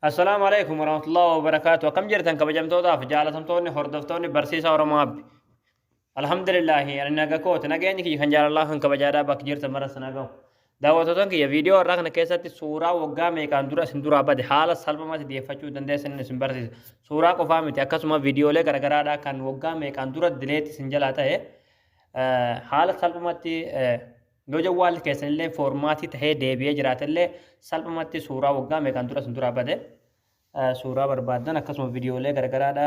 Assalaamu alaikum warahmatullahi wabarakaatu. Akkam jirtan kabajamtootaaf jaalatamtoonni hordoftoonni barsiisaa Oromoo Abbi. Alhamdulillaahi ani naga kooti, nageenyi kiyya kan jaalalaa kan kabajaadhaa bakka jirtan mara sana gahu. Daawwattoota kiyya, viidiyoo har'aa kana keessatti suuraa waggaa meeqaan dura isin duraa bade haala salphumatti deeffachuu dandeessan isin barsiisa. Suuraa qofaa miti, akkasuma viidiyoolee garagaraadhaa kan waggaa meeqaan dura delete isin jalaa ta'e haala salphumatti, yoo jawwaalli keessan illee format tahee deebi'ee jiraate illee, salphumatti suuraa waggaa meeqaan dura isin duraa bade suuraa barbaaddan, akkasuma viidiyoolee garagaraadha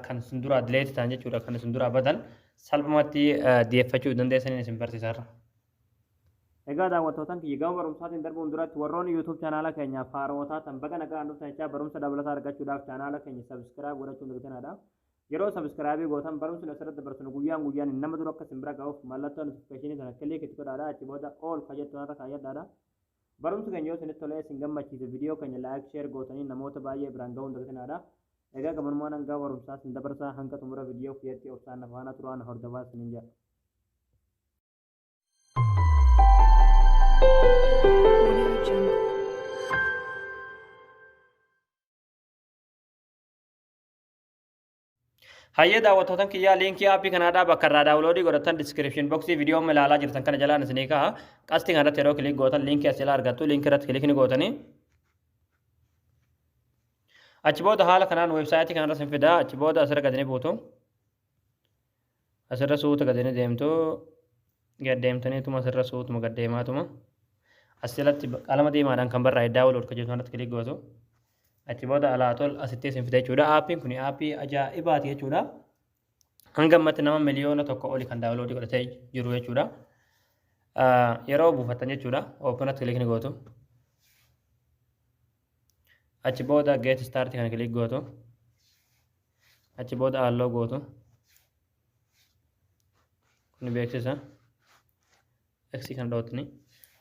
kan isin duraa delete ta'an jechuudha, kan isin duraa badan salphumatti deeffachuu dandeessaniin isin barsiisa irra. Egaa daawwattootan kiyya, gama barumsaatiin darbuun duratti warroonni YouTube chaanaala keenyaaf haarootaa tan baga nagaan dhuftan jechaa, barumsa dabalataa argachuudhaaf chaanaala keenya subscribe godhachuun dagatinadha. Yeroo subscribe gootan barumsi asirratti dabarsinu guyyaan guyyaan nama dura akka isin bira ga'uuf mallattoo notification sana click itti godhaadha. Achi booda all ka jettu irra kaayyadhaadha. Barumsi keenya yoo isinitti tolee isin gammachiise, viidiyoo keenya like, share gootanii namoota baay'ee biraan ga'uun dagatinaadha. Egaa gabanumaan hanga barumsaa isin dabarsaa, hanga xumura viidiyoo kiyyatti obsaan na faana turaan hordofaa isiniin jedha. Audio Jungle. Hayyee daawwattootan kiyyaa, liinkii aappii kanaadhaa bakka irraa download godhatan description box viidiyoo amma ilaalaa jirtan kana jalaan isinii ka'a. Qastii kanarratti yeroo click gootan liinkii as jalaa argattu. Liinkii irratti click ni gootanii. Achi booda haala kanaan weebsaayitii kanarra isin fida. Achi booda asirra gadi ni buutu. Asirra suuta gadi ni deemtu. Gad deemtaniituma asirra suutuma gad deemaatuma. As jalatti qalama diimaadhaan kan barraa'e download kan jedhu kanarratti click gootu. Achi booda alaa tol asitti isin fida jechuudha. Aappiin kun aappii ajaa'ibaati jechuudha. Hanga ammatti nama 1 miliyoona oli kan download godhatee jiru jechuudha. Yeroo buufattan jechuudha. Openatti click ni gootu. Achi booda get start kana click gootu. Achi booda allow gootu. Kun beeksisa. X kana dhootni.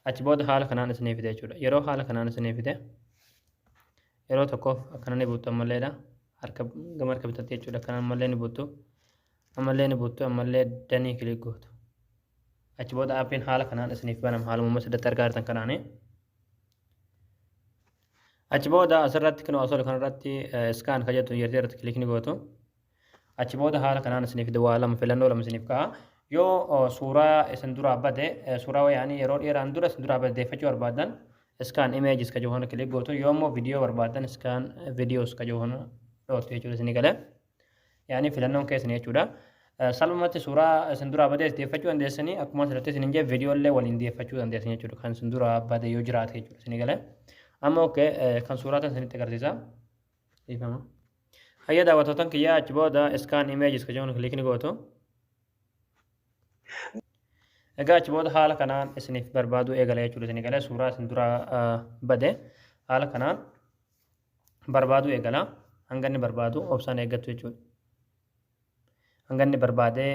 Achi booda haala kanaan isinii fide jechuudha. Yeroo haala kanaan isinii fide, yeroo tokkoof akkana ni buuttu ammalleedha. Harka gama harka bitatti jechuudha. Akkana ammallee ni buuttu. Ammallee ni buuttu. Ammallee done click gootu. Achi booda aappiin haala kanaan isiniif banama, haaluma asirratti argaa jirtan kanaani. Achi booda asirratti kunoo asol kanarratti scan kan jettu jirti, irratti click ni gootu. Achi booda haala kanaan isiniif fide, waa lama, filannoo lama isiniif ka'a. Yoo suuraa isin duraa bade, suuraa yaanii yeroo dheeraan dura isin duraa bade deeffachuu barbaadan, scan images ka jiru kana click gootu. Yoo immoo viidiyoo barbaadan, scan videos ka jiru kana dhoottu jechuudha isinii galee. Yaanii filannoon keessan jechuudha. Salphumatti suuraa isin duraa badees deeffachuu dandeessanii, akkuma asirratti isin hin jee viidiyoo illee waliin deeffachuu dandeessan jechuudha, kan isin duraa bade yoo jiraate jechuudha isinii galee. Amma okay, kan suuraa tan isinitti agarsiisa. Dhiifama. Hayya daawwattootan kiyyaa, achi booda scan images ka jedhu click ni gootu. Egaa achi booda haala kanaan isiniif barbaaduu eegala jechuudha isinii galee. Suuraa isin duraa bade haala kanaan barbaaduu eegala. Hanga inni barbaadu obsaan eeggattu jechuudha. Hanga inni barbaadee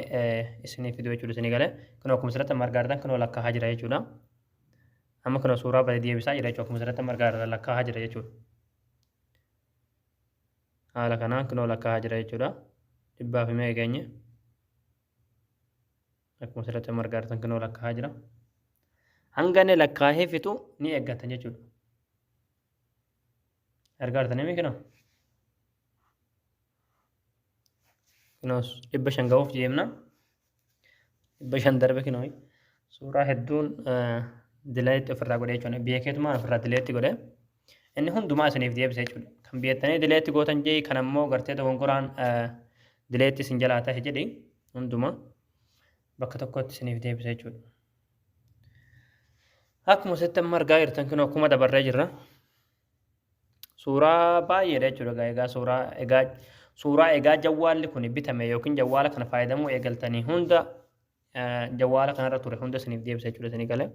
isiniif fidu jechuudha isinii galee. Kunoo akkuma asirratti amma argaa jirtan kunoo lakkaa'aa jira jechuudha. Amma kunoo suuraa bade deebisaa jira jechuudha. Akkuma asirratti amma argaa jirtan lakkaa'aa jira jechuudha. Haala kanaan kunoo lakkaa'aa jira jechuudha. Dhibbaa fi meeqa geenye? Akkuma asirratti amma argaa jirtan kunoo lakkaa'aa jira. Hanga inni lakkaa'ee fixu ni eeggatan jechuudha. Argaa jirtanii kunoo? Kunoo 500 ga'uuf deemna. 500 darbe kunoo. Suuraa hedduun delete ofirraa godhee jechuudha. Beekeetumaan ofirraa delete godhee. Inni hundumaa isiniif deebisa jechuudha. Kan beektanii delete gootan jee, kan ammoo gartee dogongoraan delete isin jalaa ta'e jedhi, hundumaa bakka tokkotti isiniif deebisa jechuudha. Akkuma asitti amma argaa jirtan kun akkuma dabarree jirra. Suuraa baay'eedha jechuudha. Egaa suuraa egaa jawwaalli kun bitame yookiin jawwaala kana fayyadamuu eegaltanii hunda, jawwaala kanarra ture hunda isiniif deebisa jechuudha isinii galee.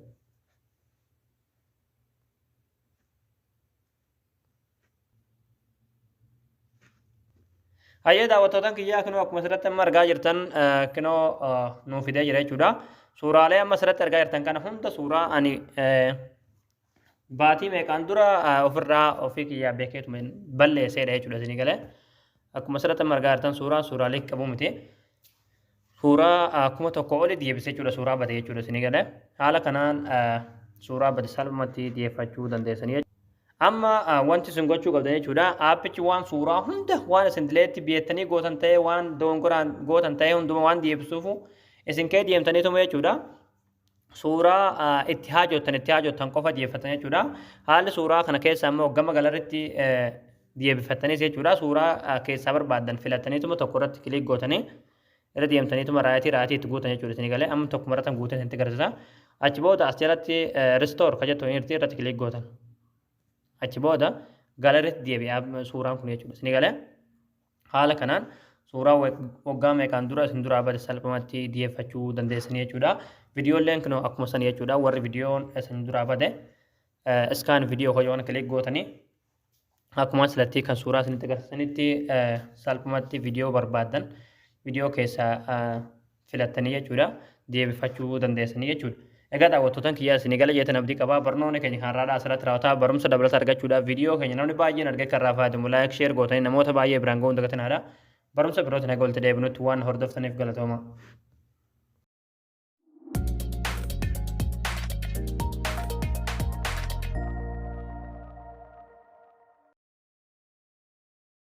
Hayyee daawwattootaan kiyyaa, kunoo akkuma asirratti amma argaa jirtan kunoo nuu fidee jira jechuudha. Suuraalee amma asirratti argaa jirtan kana hunda suuraa ani baatii meeqaan dura ofirraa ofii kiyyaa beekeetuma balleesseedha jechuudha isinii galee. Akkuma asirratti amma argaa jirtan suuraan suuraalee qabu miti. Suuraa 1000 oli deebise jechuudha, suuraa bade jechuudha isinii galee. Haala kanaan suuraa bade salphumatti deeffachuu dandeessanii. Amma wanti isin gochuu qabdan jechuudha. Aappichi waan suuraa hunda waan isin delete beektanii gootan ta'ee, waan dogongoraan gootan ta'ee hunduma waan deebisuufu, isin kee deemtaniituma jechuudha. Suuraa itti haajottan qofa deeffatan jechuudha. Haalli suuraa kana keessa immoo gama gallerytti deebifattanis jechuudha. Suuraa keessaa barbaaddan filattaniituma tokko irratti click gootanii irra deemtaniituma right itti guutan jechuudha. Isin galee amma tokko maratan guutan isinitti agarsiisa. Achi booda as jalatti restore ka jettu irratti click gootan. Achi booda gallerytti deebi'aa suuraan kun jechuudha. Isin galee haala kanaan suuraa waggaa meeqaan dura isin duraa bade salphumatti dhiyeeffachuu dandeessanii jechuudha. Viidiyoolleen kun akkuma san jechuudha. Warri viidiyoon isin duraa bade scan video hojoon click gootanii akkuma silatti kan suuraa isinitti agarsiisanitti salphumatti viidiyoo barbaaddan viidiyoo keessaa filattanii jechuudha, deebifachuu dandeessanii jechuudha. Egaa daawwattootaan kiyyaa, isinii gala jeetan abdii qabaa. Barnoonni keenya kan har'aadhaa asirratti raawwataa. Barumsa dabalata argachuudhaaf viidiyoo keenya namni baay'een argee kan irraa fayyadamu like, share gootanii namoota baay'ee biraan ga'uun dagatinaadha. Barumsa birootiin haga walitti deebinutti waan hordoftaniif galatooma.